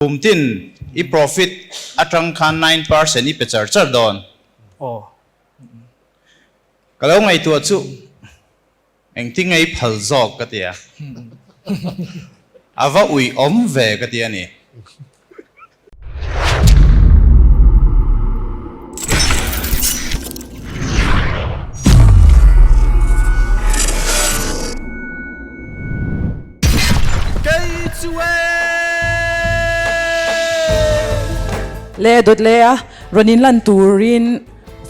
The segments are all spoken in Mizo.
Kum tin i profit atang khan 9% i pe char char dawn. Aw. Ka lo ngaihtuah chu engtin nge i phal zawk ka ti a. A va ui awm ve ka ti a ni. Le dawt le a rawn in lan turin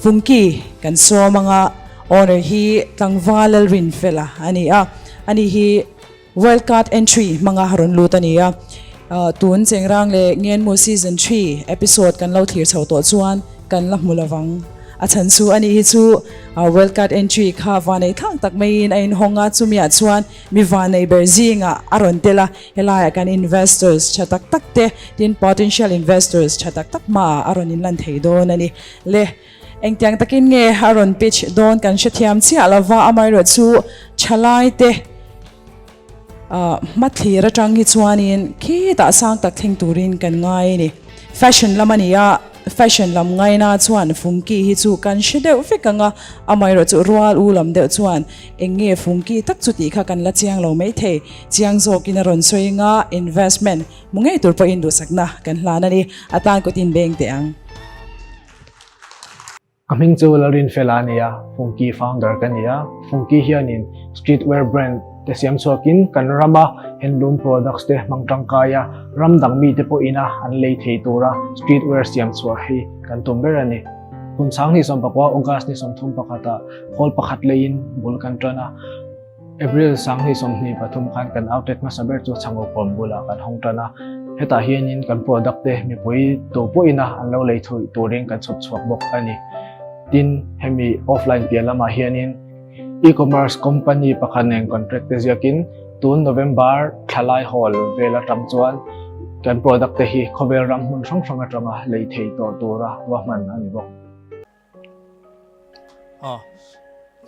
Fungki kan sawm anga owner hi tlangval Lalrinfela a ni a, ani hi Wild card entry hmanga rawn lut a ni a, tun Chengrang leh Ngenmu season three episode kan lo thlir chho tawh chuan kan la hmu lovang. A chhan chu ani hi chu wild card entry kha vanei thlang tak maiin a inhawng a, chumiah chuan mi vanei ber zingah a rawn tel a, helaiah kan investors tha tak tak te tin potential investors tha tak tak hmaah a rawn inlan thei dawn a ni. Le engtiang takin nge a rawn pitch dawn kan hrethiam chiah lova, amaherawhchu thalai te Hmathlir atang hi chuanin khitah sang tak thleng turin kan ngai a ni. Fashion lam a ni a, fashion lam ngaina chuan fungki hi chu kan hre deuh vek ang a, amaherawh chu rual u lam deuh chuan eng nge fungki tak chu tih kha kan la chiang lo maithei. Chiang zawkin a rawn sawi anga investment hmu ngei tur pawhin duhsakna kan hlan a ni. A tan kawtin beng teh ang. Ka hming chu Lalrinfela a ni a, Fungki founder ka ni a. Fungki hianin streetwear brand te siam chhuakin kan rama handloom products te hmang tangkai a, ram dang mite pawhina an lei thei tura streetwear siam chhuah hi kan tum ber a ni. Kum 2019 August ni 31 khawl pakhat leiin bul kan tan a. April 2023 khan kan outlet hmasa ber chu Chhangawkawm bulah kan hawng tan a, hetah hianin kan product te mipui tu pawhin a an lo lei thuih turin kan chhawp chhuak bawk a ni. Tin, hemi offline piah lamah hianin e-commerce company pakhat nen contract te ziakin tun November thlalai hawl vel atang chuan kan product te hi khawvel ram hmun hrang hrang atanga lei thei tawh tura ruahman a ni bawk.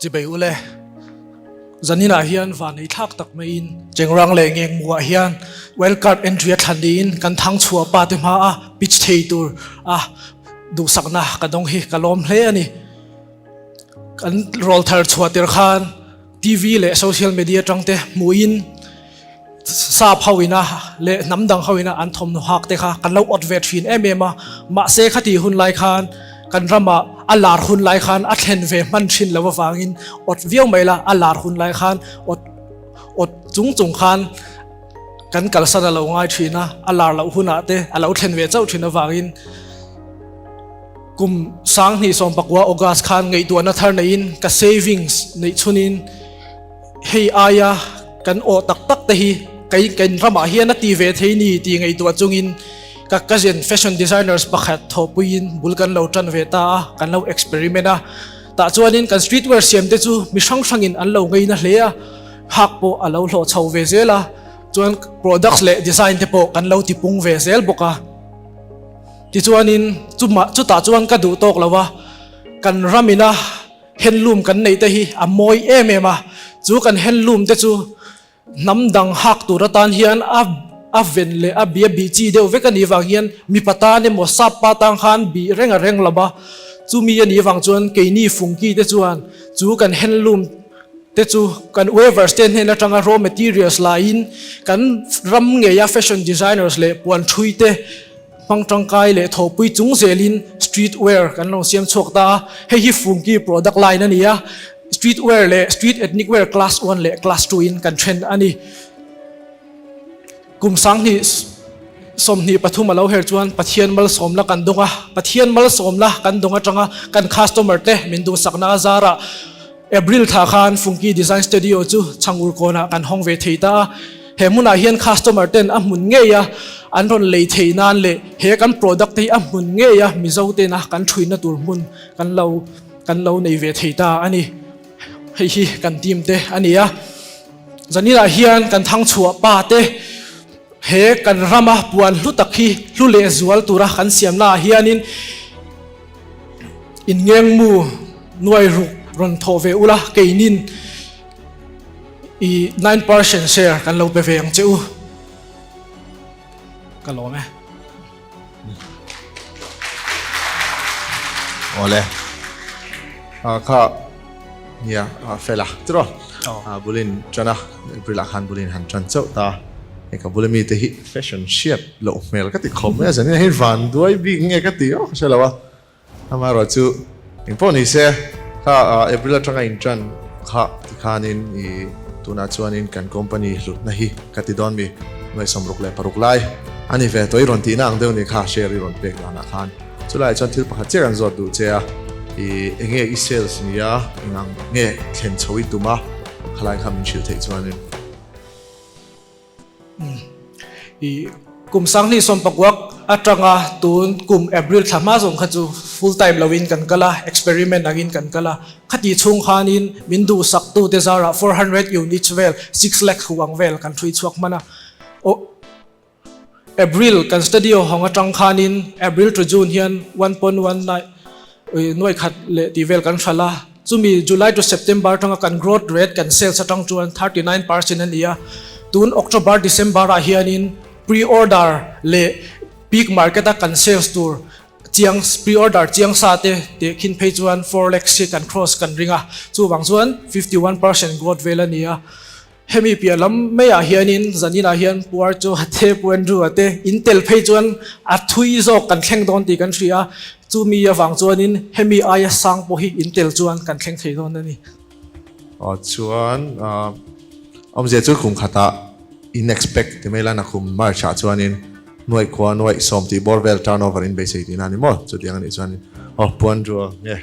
Chibei ule zaninah hian van ei thlak tak maiin Chengrang leh Ngengmuah hian wild card entry a thlan niin kan thang chhuah pa te hma a pitch thei tur a duhsakna ka dawng hi ka lawm hle a ni. Kan rawl thar chhuah tir khan TV leh social media atang te hmuhin Sap ho ina leh hnam dang ho ina an thawmhnaw hak te kha kan lo awt ve thin em em a, mahse khati hun lai khan kan ramah a lar hun lai khan a thlen ve hman thin lo avangin awt viau mai la, a lar hun lai khan awt awt chung chung khan kan kalsan a lo ngai thin a, a lar loh hunah te a lo thlen ve chauh thin avangin kum 2019 August khan ngaihtuahna thar neiin ka savings neih chhunin Hei aia kan awh tak tak te hi kei kan ramah hian a ti ve thei ni tih ngaihtuah chungin ka cousin fashion designers pakhat thawhpuiin bul kan lo tan ve ta a, kan lo experiment a. Tah chuanin kan streetwear siam te chu mi hrang hrangin an lo ngeina hle a, hak pawh a lo hlawh chho ve zel a, chuan products leh design te pawh kan lo tipung ve zel bawk a. Tichuanin chumah chutah chuan ka duh tawk lo a, kan ramina Handloom kan neih te hi a mawi em em a, chu kan handloom te chu hnam dang hak tur atan hian a a ven leh a bia bih chi deuh vek a nih vang hian mipa tan emaw sap pa tan khan bih reng a reng lo va, chumi a nih vang chuan keini fungki te chuan chu kan handloom te chu kan weavers te hnen atanga raw materials laiin kan ram ngeia fashion designers leh puan thui te Hmang tangkai leh thawhpui chung zelin street wear kan lo siam chhuak ta a, hei hi Fungki product line a ni a, street wear leh street ethnic wear class one leh class two in kan then a ni. Kum 2023 a lo her chuan Pathian malsawmna kan dawng a, Pathian malsawmna kan dawng atanga kan customer te min duhsakna a zarah April thla khan Fungki Design Studio chu Chhangur kawnah kan hawng ve thei ta a, he hmunah hian customer ten a hmun ngei a an rawn lei thei nan leh he kan product te hi a hmun ngei a Mizo tena kan thuina tur hmun kan lo kan lo nei ve thei ta a ni. Hei hi kan team te a ni a, zaninah hian kan thangchhuah pa te he kan rama puan hlu tak hi hlu leh zual tura kan siamna ah hianin Inngengmu nuai ruk rawn thawh ve ula keinin i 9% share kan lo pe ve ang che u. Ka lawm e. Awle. A kha nia a fela tiro. A bulin chana April ah khan bulin han chan chauh ta. Hei ka bula mite hi fashion hriat loh hmel ka ti khawp mai a zanin ah hian van duai bik nge ka ti aw ka hre lo a. Amaherawh chu eng pawh ni se kha April atanga in tan kha tikhanin i tunah chuanin kan company hlutna hi ka ti dawn mi nuai 66 lai a ni ve tawh i rawn tihna ang deuh ni kha share i rawn pek danah khan chulaiah chuan thil pakhat chiah kan zawt duh che a i enge i sales nia eng ang nge thlen chho i tum a khalai kha min hrilh theih chuanin. I kum 2019 atanga tun kum April thla hma zawng kha chu full time loin kan kal a, experiment angin kan kal a. Khati chhung khanin min duhsak tute zarah 400 units vel, 6 lakh hu ang vel kan hrui chhuak hman a. Aw April kan studio hawng atang khanin April to June hian 1.19 nuai khat leh tih vel kan hralh a. Chumi July to September atanga kan growth rate kan sales atang chuan 39% a ni a, tun October December ah hianin pre-order leh peak market a kan sales tur chiang pre-order chiang sa te teh khin phei chuan 4 lakhs hi kan cross kan ring a, chuvang chuan 51% growth vel a ni a. Hemi piah lam maiah hianin zaninah hian Puar chu a te, Pu Andrew a te in tel phei chuan a thui zawk kan thleng dawn tih kan hria a, chumi avang chuanin hemi aia sang pawh hi in tel chuan kan thleng thei dawn a ni. Aw chuan awmzia chu kum khatah in expect ti mai la nakum March ah chuanin nuaih khua nuaih sawm tih bawr vel turnover in beisei tihna a ni maw? Chutiang a nih chuanin aw Pu Andrew nge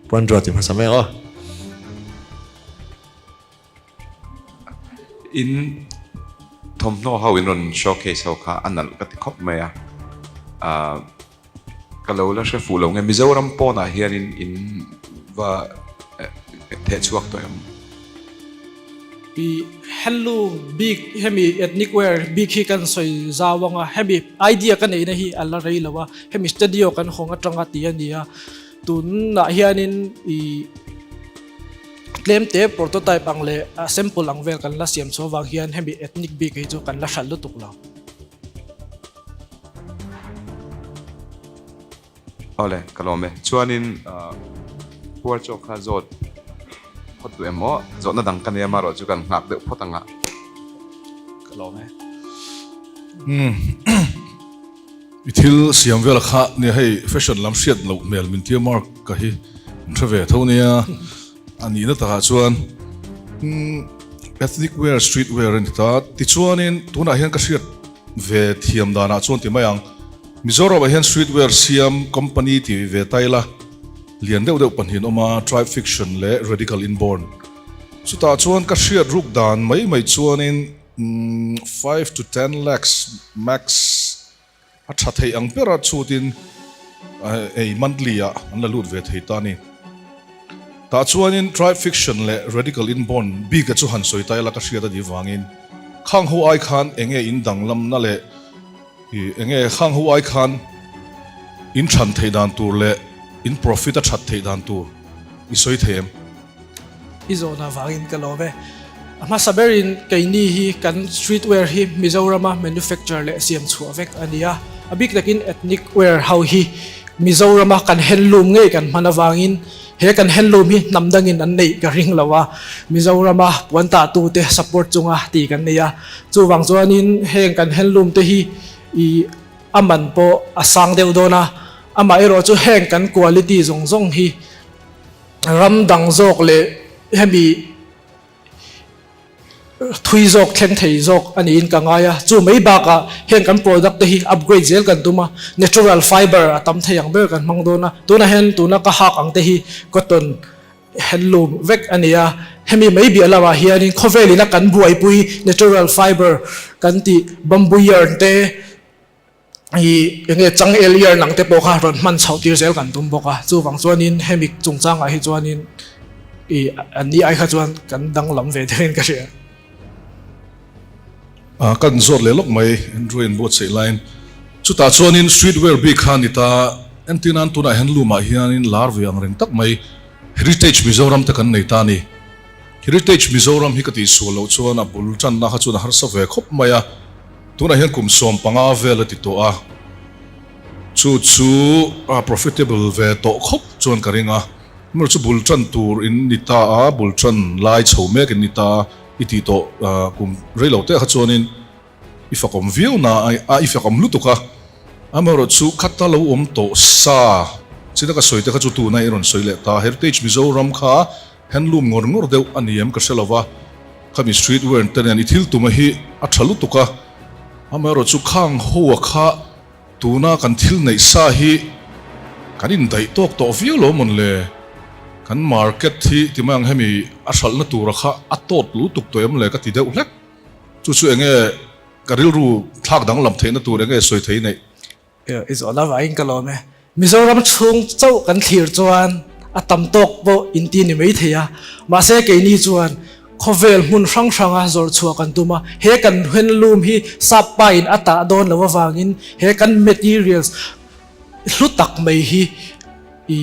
Pu Andrew ti hmasa mai aw. In thawmhnaw ho in rawn showcase ho kha a nalh ka ti khawp mai a, ah ka lo la hre fuh lo nge Mizoram pawnah hianin in va theh chhuak tawh em? I handloom bik hemi ethnic wear bik hi kan sawi zau ang a, hemi idea ka neihna hi a la rei lo a, hemi studio kan hawng atanga tih a ni a, tunah hianin i. Tlem te prototype ang leh sample ang vel kan la siam chhuah vang hian hemi ethnic bik hi chu kan la hralh lutuk lo. Awle, ka lawm e. Chuanin puar chaw kha zawt phawt duh em aw? Zawhna dang ka nei a, amaherawh chu kan nghak deuh phawt ang a. Ka lawm e. I thil siam vel kha nia hei fashion lam hriat loh hmel min tia mark ka hi min hre ve tho nia a nihna takah chuan ethnic wear street wear a ni ta tichuanin tunah hian ka hriat ve thiam danah chuan ti mai ang Mizoramah hian street wear siam company ti ve ta ila lian deuh deuh pahnihin awm a Tribe Fiction leh Radical Inborn chutah chuan ka hriat ruk dan mai mai chuanin 5 to 10 lakhs max a tha thei ang ber a chutin ei monthly ah an la lut ve thei ta a ni. Tah chuanin Tribe Fiction leh Radical Inborn bik a chu han sawi ta ila ka hriat a nih vangin khang ho ai khan enge in danglamna leh enge khang ho ai khan in than theih dan tur leh in profit a that theih dan tur i sawi thei em? I zawhna vangin ka lawm e. A hmasa berin keini hi kan street wear hi Mizorama manufacture leh siam chhuah vek a ni a. A bik takin ethnic wear ho hi Mizorama kan handloom ngei kan hman avangin he kan handloom hi hnam dangin an neih ka ring lo a. Mizorama puan tahtute support chunga tih kan nei a. Chuvang chuanin heng kan handloom te hi i a man pawh a sang deuh dawn a. Amaherawh chu heng kan quality zawng zawng hi Ram dang zawk leh hemi thui zawk thleng thei zawk a niin ka ngai a, chu mai bakah heng kan product te hi upgrade zel kan tum a, natural fiber a tam thei ang ber kan hmang dawn a, tunah hian tuna ka hak ang te hi cotton handloom vek a ni a, hemi mai biah lamah hianin khawvelin a kan buaipui natural fiber kan tih bamboo yarn te, i enge chang el year nang te pawh kha rawn hman chhoh tir zel kan tum bawk a, chuvang chuanin hemi chungchangah hi chuanin i an ni ai kha chuan kan danglam ve deuhin ka hria. A kan zawt leh lawk mai Andrew in buatsaih laiin chutah chuanin street wear bik kha a ni ta, entir nan tunah hian lumah hianin lar ve ang reng tak mai Heritage Mizoram te kan nei ta a ni. Heritage Mizoram hi ka tihsual loh chuan a bul tanna kha chuan a harsa ve khawp mai a, tunah hian kum 15 vel a ti tawh a. Chu chu a profitable ve tawh khawp chuan ka ring a. Hmar chu bul tan tur in ni ta a, bul tan lai chho mek in ni ta a, i tih tawh kum rei lo te kha chuanin i fakawm viau na a, i fakawm lutuk a. Amaherawhchu khata lo awm tawh sa china ka sawi te kha chu tuna i rawn sawi leh ta. Heritage Mizoram kha handloom ngawr ngawr deuh a ni em ka hre lo va, khami street wear te nen i thil tuma hi a tha lutuk a. Amaherawhchu khang ho a kha Tuna kan thil neih sa hi kan indaih tawk tawh viau lo mawn le? Kan market hi ti mai ang hemi a hralhna tura kha a tawt lutuk tawh em le ka ti deuh hlek. Chu chu enge ka rilru thlak danglam theihna tur enge sawi thei neih? I zawh love aiin ka lawm e. Mizoram chhung chauh kan thlir chuan a tam tawk pawh inti ni mai thei a, mahse keini chuan Khawvel hmun hrang hranga zawrh chhuah kan tum a, he kan handloom hi sap pain a tah dawn loh avangin he kan materials hlu tak mai hi i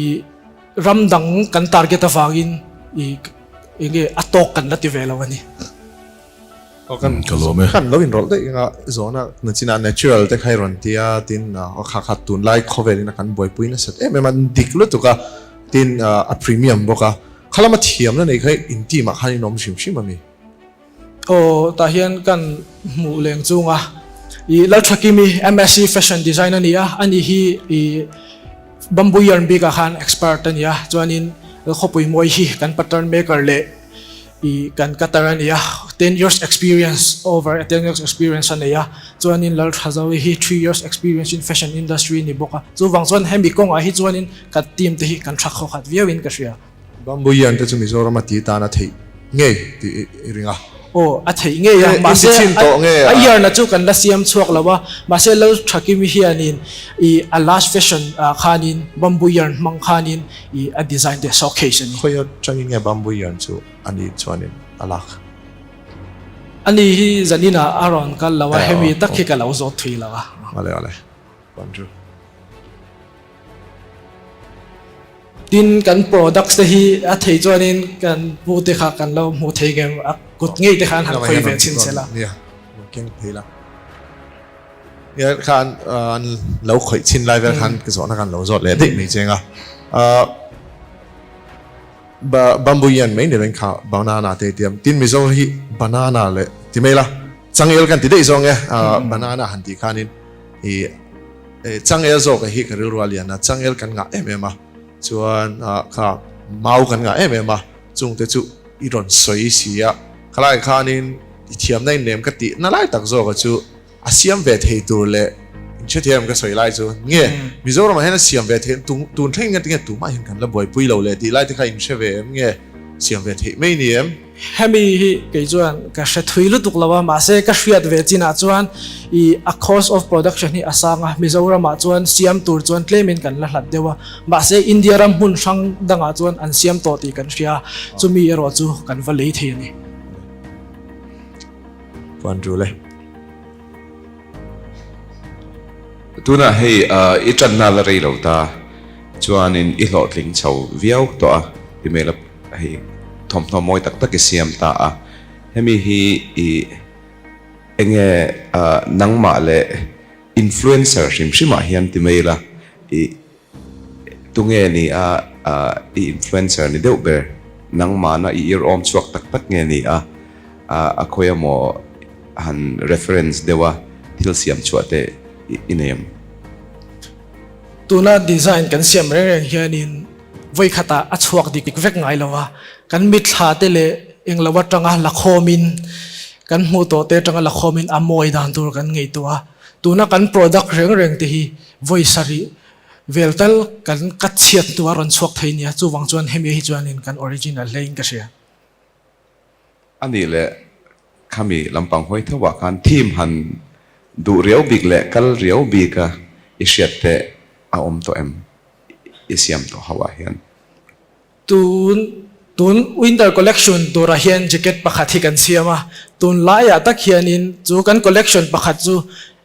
ram dang kan target avangin i enge a tawk kan la ti ve lo a ni. Kan kan lo inrawlh daih anga zawhna nachinah natural te kha i rawn ti a, tin a kha kha tunlai khawvelin a kan buaipui nasat em em a, dik lutuk a, tin a premium bawk a. Khalama thiamna nei kha in team ah khan in awm hrim hrim a mi? Aw, tah hian kan hmuh leng chung a, i Lalthakimi MSc Fashion Design a ni a, ani hi i Bamboo Yarn bik ah khan expert a ni a, chuanin Lalkhawpui Mawi hi kan pattern maker leh i kan cutter a ni a, 10 years experience, over 10 years experience a nei a, chuanin Lalthazawi hi 3 years experience in fashion industry a ni bawk a, chuvang chuan hemi kawngah hi chuanin Kan team te hi kan tha khaw khat viau in ka hria. Bamboo yarn te chu Mizoram a ti tan a theih ngei tih i ring a. Aw, a theih ngei a, mahse a yarn a chu kan la siam chhuak lo a, mahse Lalthakimi hianin i a last fashion ah khanin bamboo yarn hmang khanin i a design te showcase a ni. Khawi atangin nge bamboo yarn chu a nih chuanin a lak? Ani hi zaninah a rawn kal lo a, hemi tak hi ka lo zawt thui lo a. Awle awle. Andrew. Tin, kan products te hi a thei chuanin kan pu te kha kan lo hmuh thei ngem a kut ngei te kha an han khawi ve chhin sela. Nia, keng thei la. Nia khan an lo khawih chhin lai vel khan ka zawhna khan lo zawt leh daih mai cheng a. Bamboo hian mai ni reng kha banana te tiam. Tin Mizo hi banana leh ti mai la. Changel kan ti daih zawng e banana han tih khanin i changel zawk hi ka rilru a lian a, changel kan ngah em em a, chuan kha mau kan ngah em em a, chungte chu i rawn sawi si a, khalai khanin i thiamna in nem ka tih na lai tak zawk a chu a siam ve thei tur leh inhrethiam ka sawi lai chu nge Mizoramah hian a siam ve thei tun thleng nge tinge tumah hian kan la buaipui lo leh tih lai te kha inhre ve em nge siam ve theih mai ni em? Hemi hi kei chuan ka hre thui lutuk lo a, mahse ka hriat ve chinah chuan i a cost of production hi a sang a, Mizoramah chuan siam tur chuan tlemin kan la hlat deuh a, mahse India ram hmun hrang dangah chuan an siam tawh tih kan hria a, chumi erawh chu kan va lei thei a ni. Puan tul e. Tunah hei i tanna la rei lo ta chuanin i hlawhtling chho viau tawh a, ti mai la. Hei thawmhnaw mawi tak tak i siam ta a, hemi hi i enge nangmah leh influencer hrim hrimah hian ti mai ila, i tunge ni a i influencer ni deuh ber, nangmahna i irawm chhuak tak tak nge ni a, a khawi emaw han reference deuha thil siam chhuah te i nei em? Tuna design kan siam reng reng hianin Vawi khatah a chhuak dik vek ngai lo a, kan mitthla te leh englo atanga la khawmin, kan hmuh tawh te atanga la khawmin a mawi dan tur kan ngaihtuah a. Tuna kan product reng reng te hi vawi sarih vel tal kan cut chhiat hnuah rawn chhuak thei nia, chuvang chuan hemi hi chuanin kan original hlein ka hria. A nih leh khami lampang hawi theuhah khan theme han duh riau bik leh kal riau bika i hriat te a awm tawh em? I siam tawh ho ah hian. Tun tun winter collection turah hian jacket pakhat hi kan siam a, tunlaiah tak hianin chu kan collection pakhat chu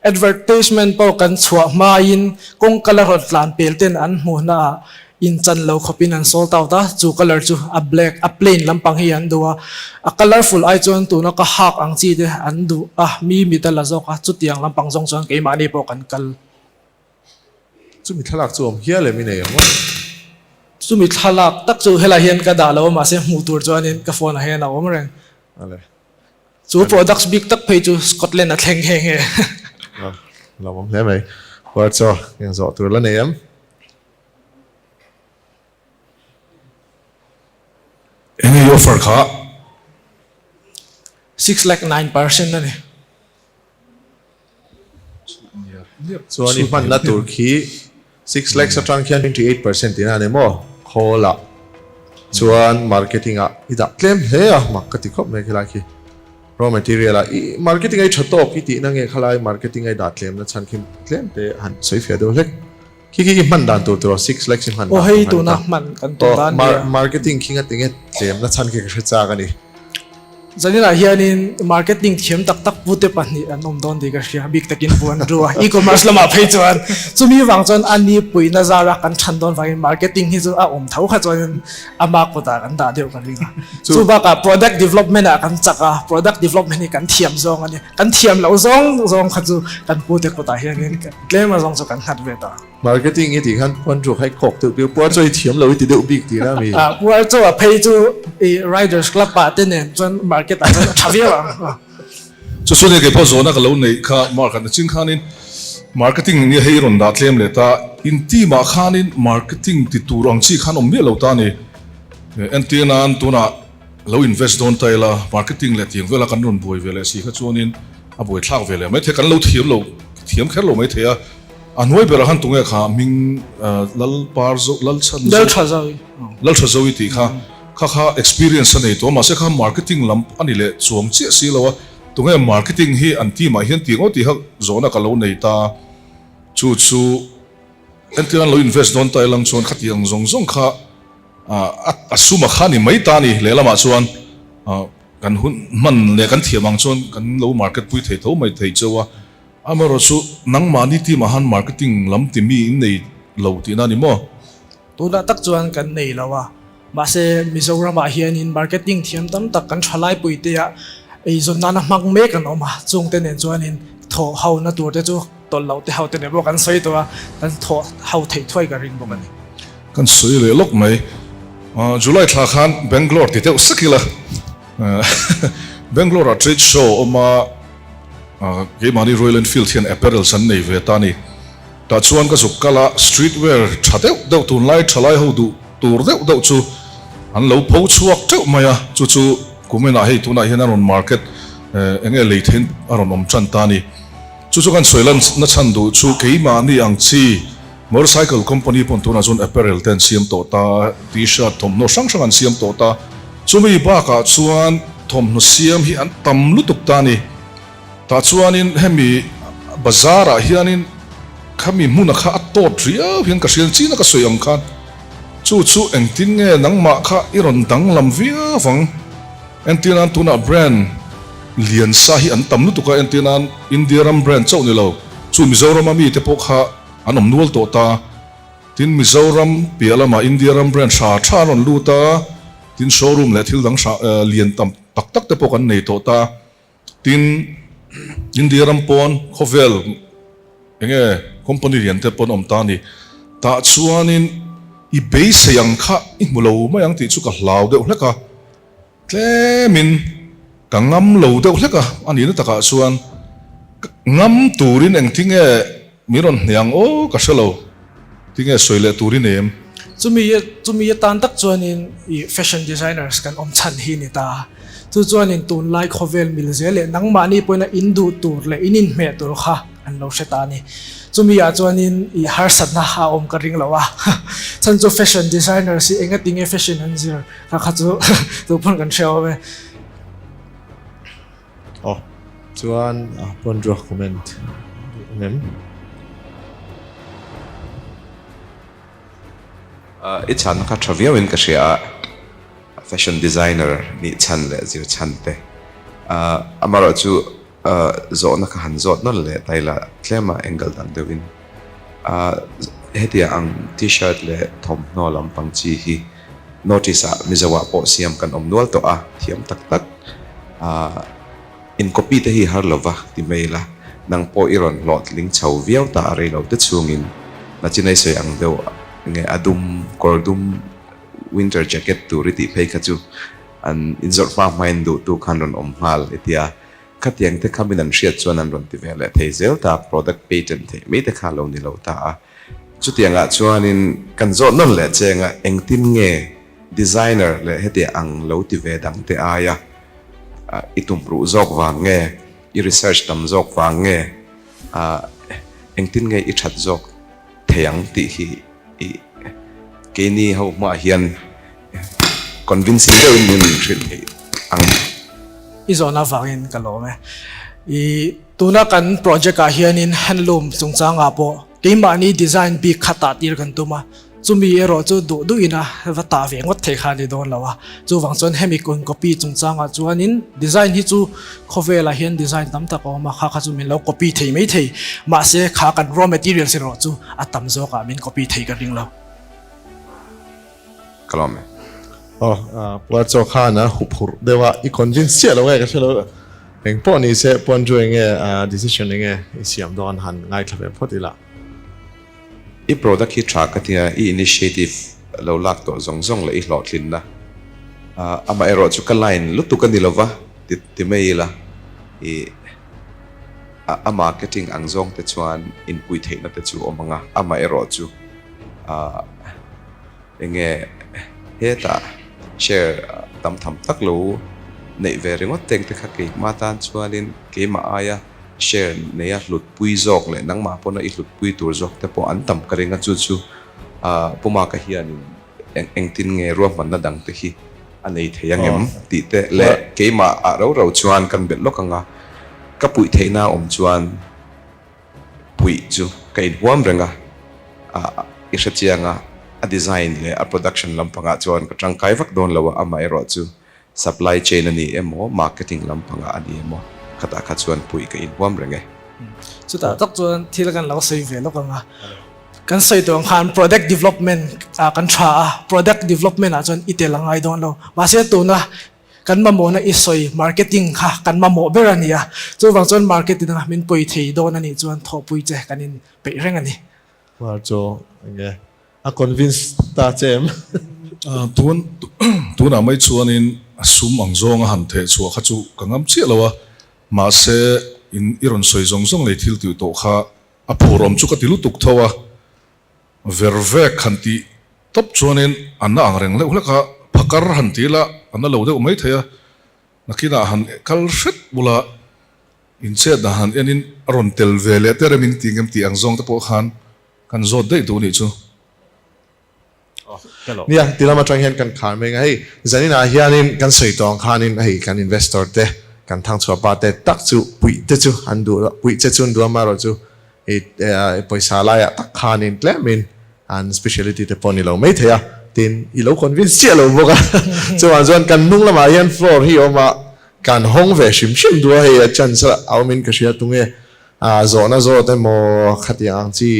advertisement pawh kan chhuah hmain kawngka la rawn tlan pel ten an hmuh hnaah inchan lo khawpin an sold out a, chu colour chu a black a plain lampang hi an duh a, a colourful ai chuan tuna ka hak ang chi te an duh a, mi mit a la zawk a, chutiang lampang zawng chuan keimahni pawh kan kal. Chumi thlalak chu awm hial em i nei ang aw? Chumi thlalak tak chu helai hian ka dah lo a mahse hmuh tur chuanin ka phone ah hian a awm reng. Ale. Chu products bik tak phei chu Scotland a thleng nghe nghe. Lawmawm hle mai. Huarchaw eng zawh tur la nei em? Enge i offer kha? 6 lakh 9% a ni. Chuan i hmanna tur khi 6 lakhs atang khian 28% tihna a ni maw? Khawl ah chuan marketing ah i dah tlem hle a, mak ka ti khawp mai khilai khi. Raw material ah i marketing a i tha tawk i tihna nge khalai marketing a i dah tlemna chhan khi tlem te han sawi fiah deuh hlek. Khi khi i hman dan tur tiraw 6 lakhs i hman dan tur hei tuna hman kan tum dan nia. Marketing khi nga tinge tlemna chhan khi ka hre chak a ni. Zaninah hianin marketing thiam tak tak pute pahnih an awm dawn tih ka hria, bik takin pu an ru a, e-commerce lamah phei chuan chumi vang chuan a ni puihna zara kan than dawn vangin marketing hi chu a awm tho kha chuanin ama kutah kan dah deuh ka ring a. Chu bakah product development ah kan chak a, product development hi kan thiam zawng a ni, kan thiam loh zawng zawng kha chu kan pute kutah hianin Tlem a zawng chu kan nghat ve ta. Marketing i tih khan puan chu khai khawk deuh deuh, puan chu i thiam lo i ti deuh bik tih na mi? Puan chu a phei chu i Riders Club ah te nen chuan market ah chuan a tha viau ang. Chu chu nia keipawh zawhna ka lo neih kha mark an chin khanin marketing nia hei i rawn dah tlem leh ta, in team ah khanin marketing ti tur ang chi khan awm miah lo ta ni. Entir nan tunah lo invest dawn ta ila marketing leh tiang vela kan rawn buai ve leh si kha chuanin a buai thlak ve leh mai thei, kan lo thiam lo thiam kher lo mai thei a, a hnuai berah khan tunge kha hming Lal Par Zo Lal Chhan Zo Lal Tha Zo Lal Tha Zo i tih kha kha kha experience a nei tawh a mahse kha marketing lam a ni leh chuang chiah si lo a, tunge marketing hi an team ah hian tih ngawt tih kha zawhna ka lo nei ta chu chu entir an lo invest dawn ta ilang chuan khatiang zawng zawng kha a sum a kha ni mai ta a ni lehlamah chuan. Kan hun hman leh kan thiam ang chuan kan lo market pui thei tho mai thei cheu a, amaherawhchu nangmahni team ah han marketing lam ti mi in nei lo tihna a ni maw? Tunah tak chuan kan nei lo a, mahse Mizoram ah hianin marketing thiam tam tak kan thalai pui te ah eizawn nana hmang mek an awm a, chung te nen chuanin thawh ho na tur te chu tawlh loh te ho te nen pawh kan sawi tawh a, kan thawh ho theih thuai ka ring bawk a ni. Kan sawi leh lawk mai. July thla khan Bangalore ti deuh sek ila Bangalore ah trade show awm a, keimahni Royal Enfield hian apparels an nei ve ta a ni. Tah chuan ka zuk kal a, street wear tha deuh deuh tunlai thalai ho duh tur deuh deuh chu an lo pho chhuak teuh mai a, chu chu kuminah hei tunah hian a rawn market eng nge lei theiin a rawn awm tan ta a ni. Chu chu kan sawi lanna chhan duh chu keimahni ang chi Motorcycle company pawn tunah chuan apparel te an siam tawh ta, t-shirt thawmhnaw hrang hrang an siam tawh ta. Chumi bakah chuan thawmhnaw siam hi an tam lutuk ta a ni. Tah chuanin hemi bazar ah hianin khami hmuna kha a tawt riau hian ka hriat chin a ka sawi ang khan chu chu engtin nge nangmah kha i rawn danglam viau ang. Entir nan tunah brand lian sa hi an tam lutuk a, entir nan India ram brand chauh ni lo chu Mizoram a mite pawh kha An awm nual tawh ta. Tin, Mizoram piah lamah India ram brand hra tha an rawn lut a, tin showroom leh thil dang hra lian tam tak tak te pawh kan nei tawh ta. Tin, India ram pawn khawvel eng nge company lian te pawn awm ta a ni. Tah chuanin i beisei ang kha i hmu lo mai ang tih chu ka hlau deuh hlek a. Tlemin ka ngam lo deuh hlek a, a nihna takah chuan ngam turin engti nge min rawn hne ang aw ka hre lo, tinge sawi leh turin em? Chumi chumi atan tak chuanin i fashion designers kan awm chhan hi ni ta. Chu chuanin tunlai khawvel mil zel leh nangmahni pawhin a in duh tur leh in inhmeh tur kha an lo hre ta a ni. Chumi ah chuanin i harsatna a awm ka ring lo a, chhan chu fashion designers hi engati nge fashion an zir? Kha kha chu tu pawn kan hre awm e. Aw chuan pawn ruak comment duh em? I chhanna kha tha viauin ka hria a, fashion designer nih chhan leh zir chhan te. Amaherawh chu zawhna kha han zawt nawn leh ta ila tlema angle dang deuhin. Hetiang ang t-shirt leh thawmhnaw lampang chi hi Notice ah Mizo ah pawh siam kan awm nual tawh a, thiam tak tak. In copy te hi har lova ti mai ila, nang pawh i rawn hlawhtling chho viau ta a rei lo te chhungin. Nachinai sawi ang deuh nge a dum kawr dum winter jacket tur i tih phei kha chu an inzawrh hma hmain duhtu khan rawn awm nghal i tia. Khatiang te kha min an hriat chuan an rawn ti ve leh thei zel ta, product patent theih mai te kha a lo ni lo ta a. Chutiangah chuanin kan zawh nawn leh cheng a, engtin nge designer leh heti ang lo ti ve dang te aia i tum ruh zawk vang nge, i research tam zawk vang nge, engtin nge i that zawk thei ang tih hi i keini ho hmaah hian convincing deuhin min hrilh theih ang. I zawhna avangin ka lawm e. I tuna kan project ah hianin handloom chungchangah pawh keimahni design bik kha tah tir kan tum a, chumi erawh chu duh duhin a va tah ve ngawt thei kha a ni dawn lo a. Chuvang chuan hemi kun copy chungchangah chuanin design hi chu khawvelah hian design tam tak a awm a, kha kha chu min lo copy thei mai thei. Mahse kha kan raw materials erawh chu a tam zawkah min copy thei ka ring lo. Ka lawm e. Aw, puar chaw khan a huphurh deuh a, i convince chiah lo nge ka hre lo. Eng pawh ni se puan chu enge decision enge i siam dawn han ngaithla ve phawt ila. I product hi tha ka tia, i initiative lo lak tawh zawng zawng leh i hlawhtlinna amaherawh chu ka line lutuk a ni lova ti ti mai ila i a marketing ang zawng te chuan inpui theihna te chu awm ang a, amaherawh chu Enge hetah share tam tham tak lo neih ve ringawt teng te kha keimah tan chuanin keimah aia share neia hlutpui zawk leh nangmah pawna i hlutpui tur zawk te pawh an tam ka ring a, chu chu Pumaka hianin engtin nge ruahmanna dang te hi a nei thei ang em tih te leh keimah ah rau rau chuan kan belh lawk ang a, ka puih theihna a awm chuan. Puih chu ka inhuam reng a, i hre chiang a, a design leh a production lampangah chuan ka tangkai vak dawn lo a, amaherawh chu supply chain a ni emaw, marketing lampangah a ni emaw, khatah kha chuan puih ka inhuam reng e. Chutah tak chuan thil kan lo sawi ve lawk ang a, kan sawi tawh ang khan product development ah kan tha a, product development ah chuan i tel a ngai dawn lo, mahse tuna Kan mamawhna i sawi marketing kha kan mamawh ber a ni a, chuvang chuan marketing a min pawi thei dawn a nih chuan thawhpui che kan in peih reng a ni. Hmar chu enge a convince ta che em? Tun tunah mai chuanin a sum ang zawnga han theh chhuah kha chu ka ngam chiah lo a, mahse in i rawn sawi zawng zawng lei thil tih tawh kha a phur awm chu ka ti lutuk tho a, Ver vek han tih tawp chuanin a na ang reng leuh hlek a, phakar han ti ila a na lo deuh mai thei a, nakinah han kal hret bula inchetna han enin a rawn tel ve leh te rem in ti ngem tih ang zawng te pawh khan kan zawt daih duh nih chu. Nia, ti lam atang hian kan khar mai ang a, hei zaninah hianin kan sawi tawh ang khanin hei kan investor te kan thangchhuah pa te tak chu puih te chu an duh puih che chu an duh amaherawh chu I pawisa laiah tak khanin tlemin an speciality te pawh ni lo mai thei a, tin i lo convince chiah lo bawk a. Chuvang chuan kan hnung lamah hian floor hi awm a, kan hawng ve hrim hrim duh a, hei a chance a awmin ka hria tunge zawhna zawt emaw khatiang ang chi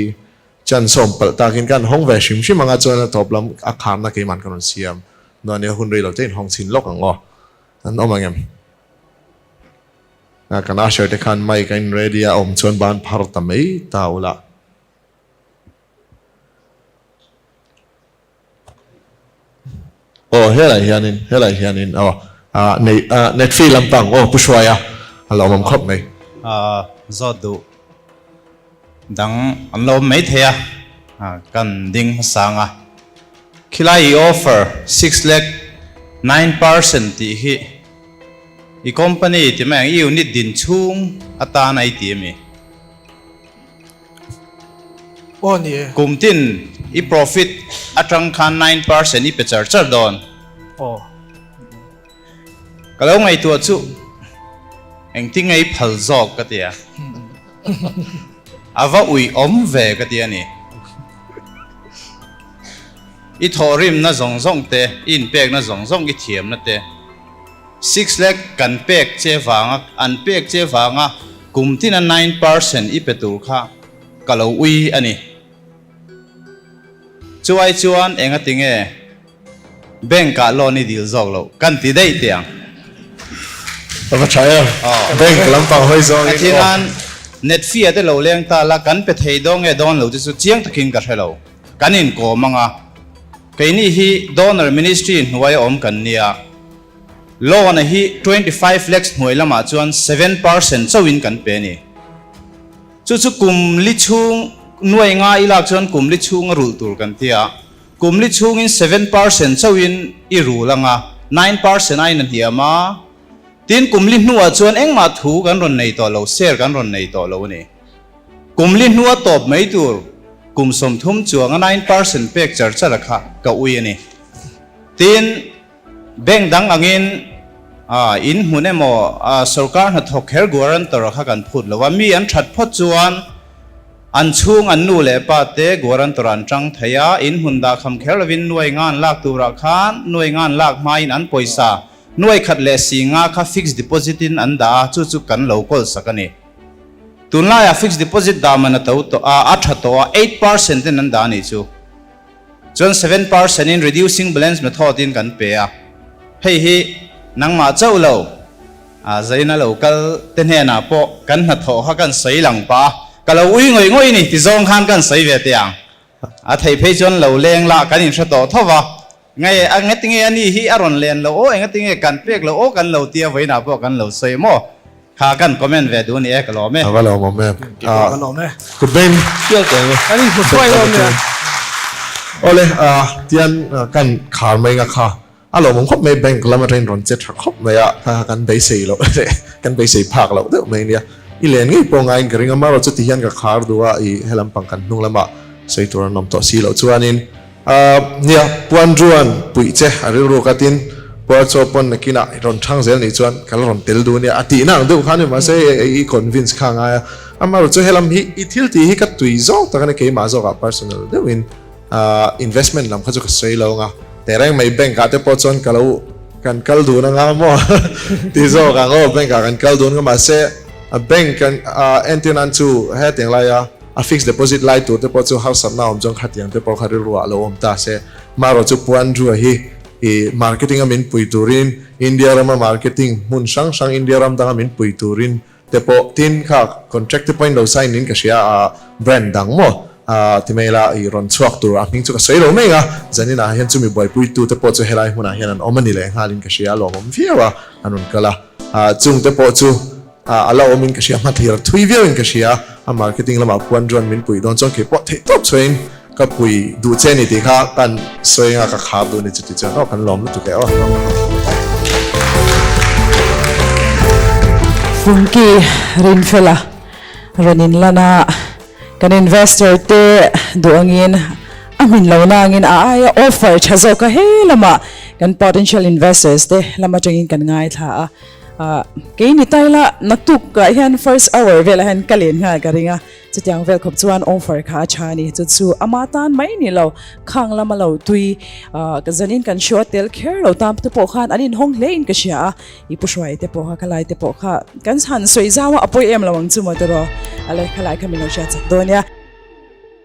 chance a awm palh takin kan hawng ve hrim hrim ang a, chuan a tawp lam a kharna keiman ka rawn siam dawn nia, hun rei lo te in hawng chhin lawk ang aw, an awm ang em? Kan usher te khan mic a in ready a awm chuan ban phar ta mai ta ula. Aw helai hianin helai hianin aw nei netfree lampang aw Pu Hruaia a lo awm khawp mai. Zawt duh dang an lo awm mai thei a, kan ding hmasang a. Khilai i offer 6,9% tih hi I company ti mai ang, i unit din chhung atan a i ti ami? Aw ni e. Kum tin i profit atang khan 9% i pe char char dawn. Aw. Ka lo ngaihtuah chu engtin nge i phal zawk ka ti a. A va ui awm ve ka ti a ni. I thawhrimna zawng zawng te, i inpekna zawng zawng, i thiamna te. 6 lakh kan pek che vanga, an pek che vanga kum tina 9% i pe tur kha ka lo ui a ni. Chuai chuan engati nge bank ah loan i dil zawk loh kan ti daih teh ang. A va tha em? Bank lampang hawi zawngin aw. Pathian. Net fee a te lo leng ta la, kan pe thei dawn nge dawn lo te chu chiang takin ka hre lo. Kan inkawm ang a, keini hi Donor Ministry hnuaia awm kan nia. Loan a hi 25 lakhs hnuai lamah chuan 7% chauhin kan pe a ni. Chu chu kum li chhung nuai nga i lak chuan kum li chhunga rulh tur kan ti a. Kum li chhungin 7% chauhin i rul ang a, 9% aiin a hniam a. Tin, kum li hnuah chuan engmah thu kan rawn nei tawh lo, share kan rawn nei tawh lo a ni. Kum li hnua tawp mai tur kum 30 chuanga 9% pek char char a kha ka ui a ni. Tin, bank dang angin in hmun emaw sorkar hnathawk kher guarantor a kha kan phut lo a, mi an that phawt chuan an chhung an nu leh pa te guarantor an tang thei a, in hmun dah kham kher lovin nuai ngan lak turah khan nuai ngan lak hmain an pawisa nuai khat leh si nga kha fixed deposit in an dah a, chu chu kan lo kawl sak a ni. Tunlaiah fixed deposit dah man a to tawh a, a tha tawh a, 8% in an dah a nih chu. Chuan 7% in reducing balance method in kan pe a, hei hi nangmah chauh lo a zaina lo kal te hnenah pawh kan hnathawh kha kan sawi lang pah a, ka lo ui ngawih ngawih ni ti zawng khan kan sawi ve teh ang. A thei phei chuan lo leng lah kan inhre tawh tho va, nge a ngeti nge a ni hi a rawn len lo aw, engati nge kan pek lo aw kan lo tia vawiinah pawh kan lo sawi maw? Kha kan comment ve duh ni e, ka lawm e. A va lawmawm em. Ka va lawm e. Kut beng. Fial teh ang. Kan inhmu thuai lawm e. Awle, tian kan khar mai nga kha. A lawmawm khawp mai bank lam atangin rawn che tha khawp mai a, kha kan beisei loh leh kan beisei phak loh deuh mai nia. I len ngei pawh ngaiin ka ring a, marawh chu tihian ka khar duh a, i helam pang kan hnung lamah sawi tur an awm tawh si loh chuanin Nia, Puan Ruan puih che a rilru ka tin, Puar chaw pawn nakinah i rawn thang zel nih chuan ka la rawn tel duh nia a tihna ang deuh kha ni mahse i convince kha a ngai a, amaherawh chu helam hi i thil tih hi ka tui zawk tak a ni keimah zawkah personal deuhin investment lam kha chu ka sawi lo ang a, tehreng mai bank ah te pawh chuan ka lo kan kal dun anga maw ti zawk ang aw bank ah kan kal dun nga mahse bank kan entir nan chu hetiang laia A fixed deposit lai tur te pawh chu hausakna awm chuan khatiang te pawh kha rilru ah lo awm ta se. Marawh chu Puan Rua hi i marketing a min pui turin India rama marketing hmun hrang hrang India ram danga min pui turin te pawh tin kha contract te pawhin lo sign in ka hria a brand dang maw a ti mai la i rawn chhuak tur a hming chu ka sawi lo mai a zanin ah hian chumi buaipui tu te pawh chu helai hmunah hian an awm a ni leh nghalin ka hria a lawmawm viau a an rawn kal a chung te pawh chu A la awmin ka hria, hmathlir thui viauin ka hria. A marketing lamah puan ruan min puih dawn chuan kei pawh theih tawp chhuahin ka pui duh che ni tih kha kan sawi anga ka khar duh ni chuti chuan aw kan lawm lutuk e aw. Funky Rinfela rawn inlan a, kan investor te duh angin a hmin lo nangin a aia offer tha zawk a he lamah kan potential investors te lam atangin kan ngaithla a. Kei ni tai la naktuk ah hian first hour velah hian ka len nghal ka ring a, chutiang vel khawp chuan offer kha a tha a ni. Chu chu ama tan mai ni lo, khang lama lo tui ka zanin kan hriat tel kher lo tan te pawh khan an inhawng hle in ka hria a, i pu hruai te pawh kha khalai te pawh kha kan han sawi zau a, a pawi em lo ang chu maw tiraw? Ale khalai kha min lo hriat chak dawn nia.